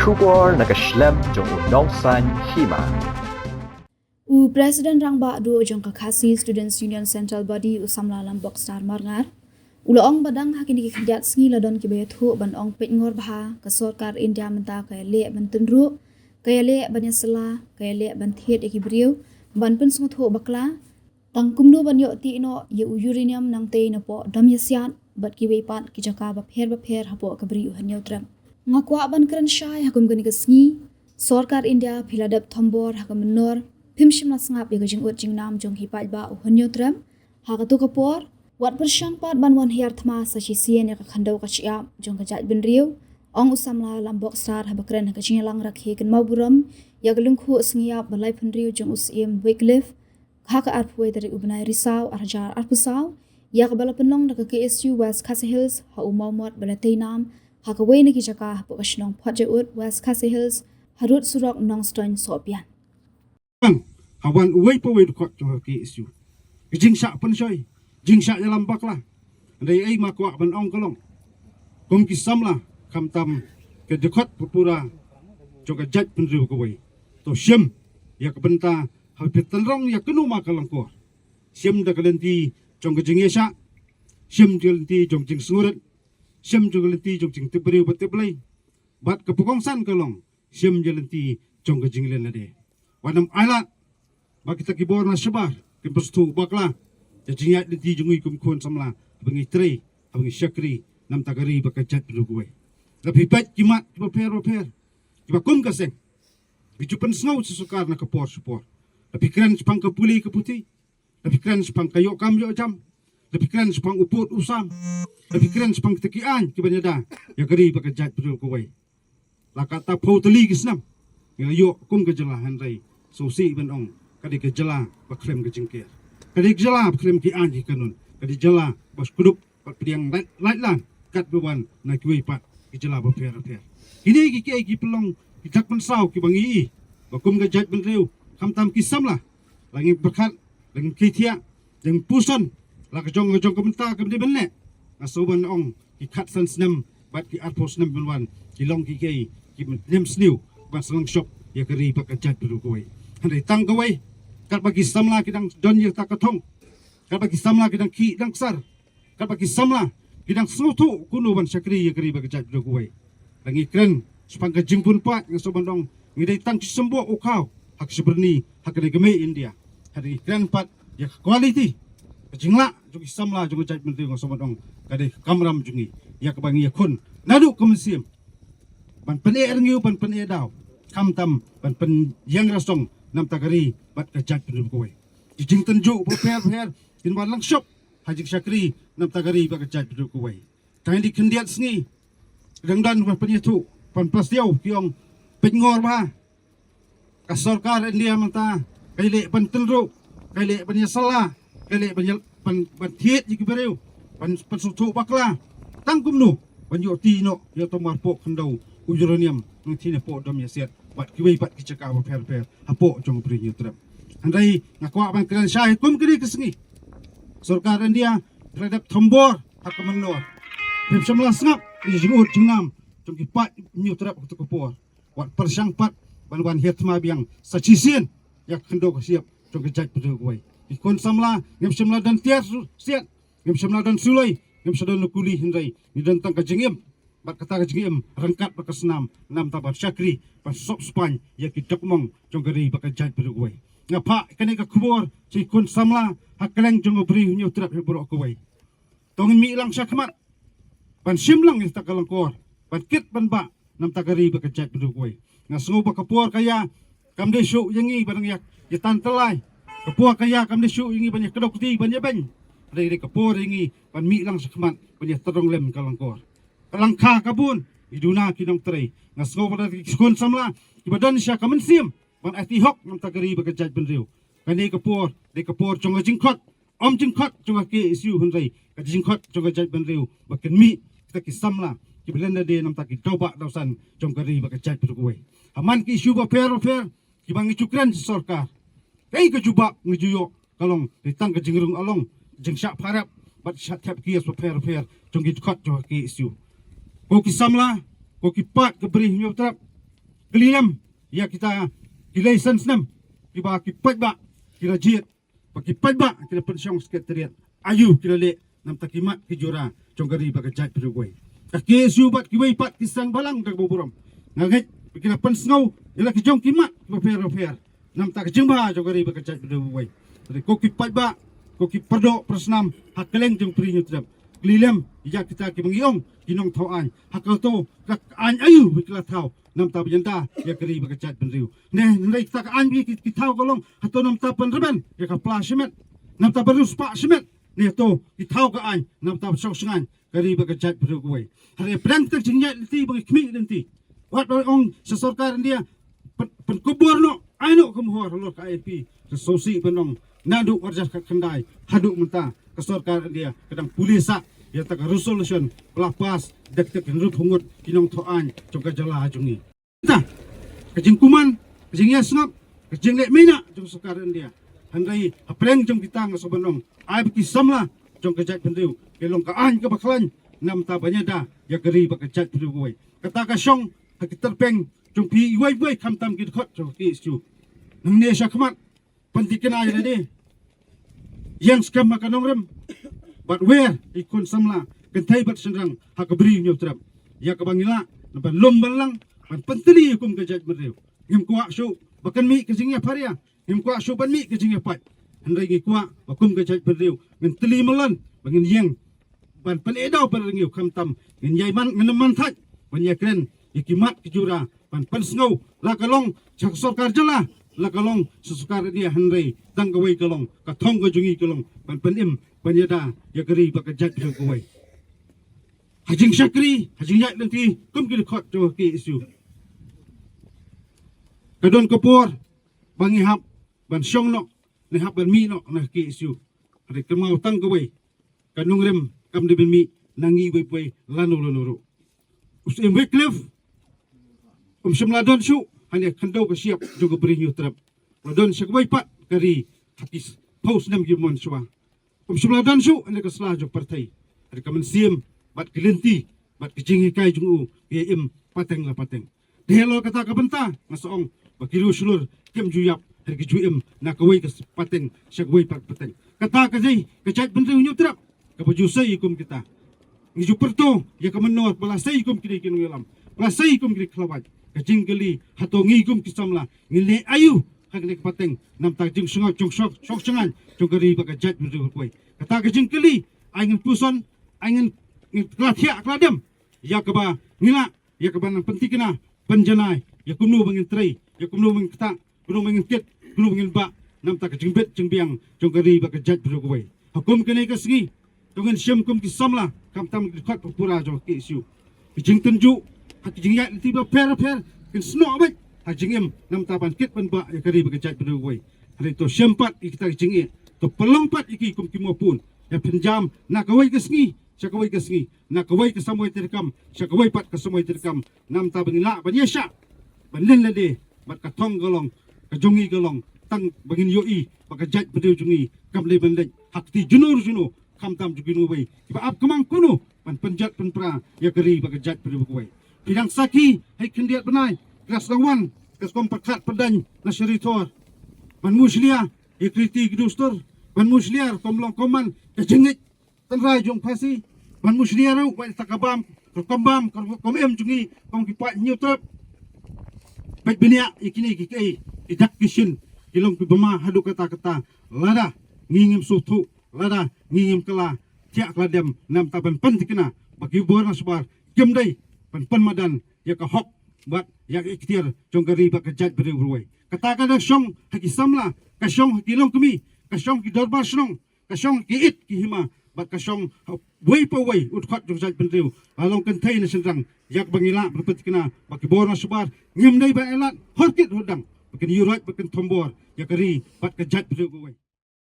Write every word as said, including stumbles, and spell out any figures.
Khubor na ka shlem jong u Nongsaiñ Hima. U President Rangbah Duh jong ka Khasi Students Union Central Body, u Samla Lambok Star Marngar, u la ong ba dang ha kine ki khyndiat sngi la don kiba ïathuh ban ong peit ngor bha ka sorkar India mynta ka ïaleh ban tynruh, ka ïaleh ban ïasylla, ka ïaleh ban thied ïa ki briew ban pynsngewthuh bakla tang kumno ban ïoh tih noh ïa u uranium nangtei napoh Dom Ïasiat bad kiwei pat ki jaka bapher bapher hapoh ka Bri u Hynñiewtrep. Nga kwah ban kren shai ha kum kane ka sngi, sorkar India phi la dep thombor ha ka mynnor, phim shym la sngap ïa ka jingud jingnam jong ki paidbah u Hynñiewtrep. Ha katu ka por, wat pyrshang pat ban wan hiar thma sa shisien ïa ka khyndew ka shyiap jong ka jaitbynriew, ong u Samla Lambok Star haba kren ha ka jingïalang rakhe kynmaw burom ïa ka lyngkhuh sngi ïap ba laiphew hynriew jong u Syiem Wycliffe, ha ka arphew wei tarik u bnai Risaw ar hajar arphew saw, ïa kaba la pynlong da ka K S U West Khasi Hills ha u Mawmot ba la tei nam ha kawei na ki jaka hapoh ka shnong Photjaud, West Khasi Hills, harud surok Nongstoiñ Sohpian. Bang ha wan uwei pa uwei u dkhot jong ka K S U. Ka jingshah pynshoi, jingshah ïalam bakla. Hynrei ei ma kwah ban ong ka long, kum ki samla, khamtam ka dkhot ka pura jong ka jaitbynriew kawei, to shim ïa ka bynta haba phi tynrong ïa kano ma ka lyngkor. Shim da ka lynti jong ka jingïashah, shim da ka lynti jong jingsngewrit, shim da ka lynti jong jingtip briew bad tip Blei. Bad kaba kongsan ka long, shim ïa lynti jong ka jingleh lade. Wat nym ailad ba kita ki bor na shabar kin pynsngewthuh bakla ïa jingïaid lynti jong ngi kum khun samla haba ngi trei, haba ngi shakri na bynta ka ri bad ka jaitbynriew kawei. Lada phi peit ki mat kiba pher bapher kiba kum ka seng, phi ju pynsngew sha sorkar na ka por sha por. Lada phi kren shaphang ka pule ka puthi, lada phi kren shaphang ka ïoh kam ïoh jam, lada phi kren shaphang u pud u sam, lada phi kren shaphang kita ki aiñ kiban ïada ïa ka ri bad ka jaitbynriew kawei. La katta phew tylli ki snem ngi la ïoh kum ka jylla, hynrei sngewsih ban ong ka dei ka jylla ba khlem ka jingker, ka dei ka jylla ba khlem ki aiñ ki kanun, ka dei ka jylla ba shu kdup bad pdiang lait lait lang katba wan na kiwei pat ki jylla bapher bapher. Kine ki kiei ki pynlong ki dak pynsaw kiba ngi i ba kum ka jaitbynriew, khamtam ki samla, la ngim pyrkhat, la ngim khie thiah, la ngim puson, la ka jong ka jong ka bynta kam dei ban leh. Nga sngew ban ong ki khatsan snem bad ki arphew snem ban wan ki long ki kiei kiba nym sniew ban sngewshop ïa ka ri bad ka jaitbynriew kawei. Hynrei tang kawei, katba ki samla ki dang don ïa kata ka thong, katba ki samla ki dang khih dang ksar, katba ki samla ki dang sngewthuh kumno ban shakri ïa ka ri bad ka jaitbynriew kawei. Lada ngi kren shaphang ka jingpynpaw, nga sngew ban ong ngi dei tang shi symboh u khaw ha ka shi byrni ha kane ka mei India. Hynrei ngi kren pat ïa ka quality, ka jinglah jong ki samla jong ka jaitbynriew, nga sngew ban ong ka dei ka kamram jong ngi ïa kaba ngi ïakhun naduh ka mynsiem ban pyneh rngiew, ban pyneh daw, khamtam ban pynïeng rasong na bynta ka ri bad ka jaitbynriew kawei. Ki jingtynjuh bapher bapher kin wan lang shop ha jingshakri na bynta ka ri bad ka jaitbynriew kawei. Tang ïa ki khyndiat sngi dang don ban pynïathuh, ban pynpaw, ki ong peit ngor bha ka sorkar India mynta, ka ïaleh ban tynruh, ka ïaleh ban ïasylla, ka ïaleh ban ïa, ban, ban thied ïa ki briew, ban, ban pynsngewthuh bakla tang kumno ban ïoh tih noh ïa uta u marpoh khyndew u uranium nangtei napoh Dom Ïasiat bad kiwei pat ki jaka bapher bapher hapoh jong ka Bri Hynñiewtrep. Hynrei nga kwah ban kren shai kum kine ki sngi, sorkar India phi la dep thombor ha ka mynnor, phim shym la sngap ïa ka jingud jingnam jong ki paid Hynñiewtrep ha katu ka por. Wat pyrshang pat ban wan hiar thma biang sa shisien ïa ka khyndew ka shyiap jong ka jaitbynriew kawei. Ki khun samla ngim shym la don tiar siat, ngim shym la don suloi, ngim shym don kuli, hynrei ngi don tang ka jingim bad kata ka jingim ryngkat bad ka snam na bynta ban shakri, ban sop spaiñ ïa ki dokmong jong ka ri bad ka jaitbynriew kawei. Nga phah kane ka khubor sha ki khun samla ha kylleng jong ka Bri Hynñiewtrep hi baroh kawei. To ngin mih lang sha khmat ban shim lang ïa kata ka lyngkor ban kit ban bah na bynta ka ri bad ka jaitbynriew kawei. Nga sngew ba ka por ka ïa kam dei shuh ïa ngi ban ïa, ïa tan tyllai. Ka por ka ïa kam dei shuh ïa ngi ban ïa kdew kti, ban ïa beiñ. Hynrei dei ka por ïa ngi ban mih lang sha khmat ban ïa tyrong lem ka lyngkor. Ka lyngkha ka bun, ngi duna ki nongtrei. Nga sngew ba dei ki khun samla kiba don sha ka mynsiem ban aiti hok na bynta ka ri bad ka jaitbynriew. Kane ka por dei ka por jong ka jingkhot, ym jingkhot jong ka K S U hynrei ka jingkhot jong ka jaitbynriew ba kin mih kita ki samla kiba len lade na bynta ki dewbah dewsan jong ka ri bad ka jaitbynriew kawei. Ha man ki issue bapher bapher kiba ngi ju kren sha sorkar, kaei ka jubab ngi ju ïoh ka long dei tang ka jingrung along, jingshah pharep bad shah thep ki ïa bapher bapher jong ki dkhot jong ka K S U. Ko ki samla, ko ki paid ka Bri Hynñiewtrep, Kylli lem ïa kita ki lai san snem kiba ki paidbah ki la jied, ba ki paidbah ki la pynshong Secretariat, aïu ki la leh namar ki mat ki jura jong ka ri bad ka jaitbynriew kawei. Ka K S U bad kiwei pat ki seng bhalang da kaba burom, nga ngeit ba ki la pynsngew ïa la ki jong ki mat kiba pher bapher namar ka jingbha jong ka ri bad ka jaitbynriew kawei. Te ko ki paidbah, ko ki pyrdoh pyrsnam ha kylleng jong ka Ri Hynñiewtrep, kylli lem ïa kita kiba ngi ong ki nongthaw aiñ, ha kato ka aiñ aïu ba ki la thaw namar ba ïada ïa ka ri bad ka jaitbynriew? Ne hynrei kita ka aiñ ba ki, ki thaw ka long hato namar ban rben ïa ka pla shimet, namar ban riewspah shimet? Ne hato ki thaw ka aiñ namar ban shong shngaiñ ka ri bad ka jaitbynriew kawei? Hynrei pyrshang ka jingïaid lynti ba ngi khmih lynti, wat ba ong sha sorkar India pyn, pynkupbor noh, ai noh ka mohor halor ka I L P. Ka sngewsih ban ong naduh arhajar khatkhyndai haduh mynta ka sorkar India ka dang pule sah ïa kata ka resolution ba la pass da kita ki hynriewphew ngut ki nongthaw aiñ jong ka jylla jong ngi. Kita ka jingkuman, ka jingïasngap, ka jingleh minot jong sorkar India. Hynrei hapdeng jong kita nga sngewbha ban ong, ai ba ki samla jong ka jaitbynriew ki long ka aiñ kaba khlaiñ namar ban ïada ïa ka ri bad ka jaitbynriew kawei. Kata ka shong ha ki tyrpeng jong phi iwei pa iwei, khamtam ki dkhot jong ka K S U. Nangne sha khmat, pynthikna ïa lade, ïeng skhem ha ka nongrim bad wer ïa ki khun samla kynthei bad shynrang ha ka Ri Hynñiewtrep, ïa kaba ngi lah ban lum ban lang, ban pyntylli kum ka jaitbynriew. Ngim kwah shuh ba kan mih ka jingïapharia, ngim kwah shuh ban mih ka jingïapait. Hynrei ngi kwah ba kum ka jaitbynriew ngin tylli malan, ba ngin ïeng ban pynïoh daw pynrngiew, khamtam ngin ïai man, ngin man thait ban ïakren ïa ki mat ki jura, ban pynsngew la ka long sha ka sorkar jylla, la ka long sha sorkar India. Hynrei tang kawei ka long, ka thong ka jong ngi ka long ban pynim, ban ïada ïa ka ri bad ka jaitbynriew kawei. Ha jingshakri, ha jingïaid lynti kum ki dkhot jong ka K S U, ka don ka por ba ngi hap ban shong noh, ngi hap ban mih noh na ka K S U. Hynrei kynmaw tang kawei, ka nongrim kam dei ban mih na ngi iwei pa iwei lano lano ruh. U Syiem Wycliffe um shym la don shuh hane ha ka khyndew ka shyiap jong ka Ri Hynñiewtrep. La don sha kawei pat ka ri ha ki phew snem ki mon shuwa. Um shym la don shuh hane ha ka sla jong ka pyrthei. Hane ka mynsiem bad ka lynti bad ka jinghikai jong u ka ïa im pateng la pateng. Te halor kata ka bynta nga sa ong ba ki riew shlur kim ju ïap, hynrei ki ju im na kawei ka pateng sha kawei pat ka pateng. Kata ka dei ka jaitbynriew Hynñiewtrep kaba ju sei kum kita. Ngi ju pyrto ïa ka mynnor ba la sei kum kine ki nongïalam, ba la sei kum kine ki khlawait. Ka jingkylli, hato ngi kum ki samla ngin leh aïu ha kane ka pateng namar ka jingsngewsih jong shong, shong shngaiñ jong ka ri bad ka jaitbynriew kawei? Kata ka jingkylli ai ngin puson, ai ngin, ngin kylla thiah kylla dem ïa kaba ngi lah, ïa kaba nang pynthikna, pynjanai ïa kumno ba ngin trei, ïa kumno ba ngin ktah, kumno ba ngin kit, kumno ba ngin bah namar ka jingbit jingbiang jong ka ri bad ka jaitbynriew kawei. Ha kum kane ka sngi, to ngin shim kum ki samla, khamtam ki dkhot ba pura jong ka K S U. Ki jingtynjuh ha ki jingïaid lynti bapher bapher kin snoh beit ha jingim namar ban kit ban bah ïa ka ri bad ka jaitbynriew kawei. Hynrei to shim pat ïa kita ki jingeh, to pynlong pat ïa ki kum ki mawpun. Ïa pynjam na kawei ka sngi sha kawei ka sngi, na kawei ka samoi treikam sha kawei pat ka samoi treikam, namar ba ngin lah ban ïaishah, ban len lade bad ka thong ka long, ka jong ngi ka long, tang ba ngin ïohi ba ka jaitbynriew jong ngi kam dei ban leit ha kti juno juno, khamtam jong kino kawei kiba ap khmat kumno ban pynjot pynpra ïa ka ri bad ka jaitbynriew kawei. Phi dang sakhi, ha ki khyndiat bnai ka la sdang wan ka skom pyrkhat pyrdaiñ na Shirithor ban mushlia ïa ki riti ki dustur, ban mushlia rukom long rukom man, ka jingngeit tynrai jong phasi, ban mushlia ruh wat ïa ka bam, ka rukom bam, ka rukom im jong ngi kum ki paid Hynñiewtrep. Peit bniah ïa kine ki, ki, ki dak ki shin ki long kiba ma haduh katta katta. Lada ngi ngim sngewthuh, lada ngi ngim kylla thiah kylla dem namar ban pynthikna ba ki bor na shabar kim dei ban pynmadan ïa ka hok bad ïa ka ikhtiar jong ka ri bad ka jaitbynriew kawei. Kata ka dang shong ha ki samla, ka shong ha ki longkmie, ka shong ha ki dorbar shnong, ka shong ha ki it ki hima, bad ka shong ha uwei pa uwei u dkhot jong ka jaitbynriew, la long kynthei ne shynrang, ïa kaba ngi lah ban pynthikna ba ki bor na shabar ngim dei ban ailad hor kit hor dang ba kin ïuhroit bad kin thombor ïa ka ri bad ka jaitbynriew kawei.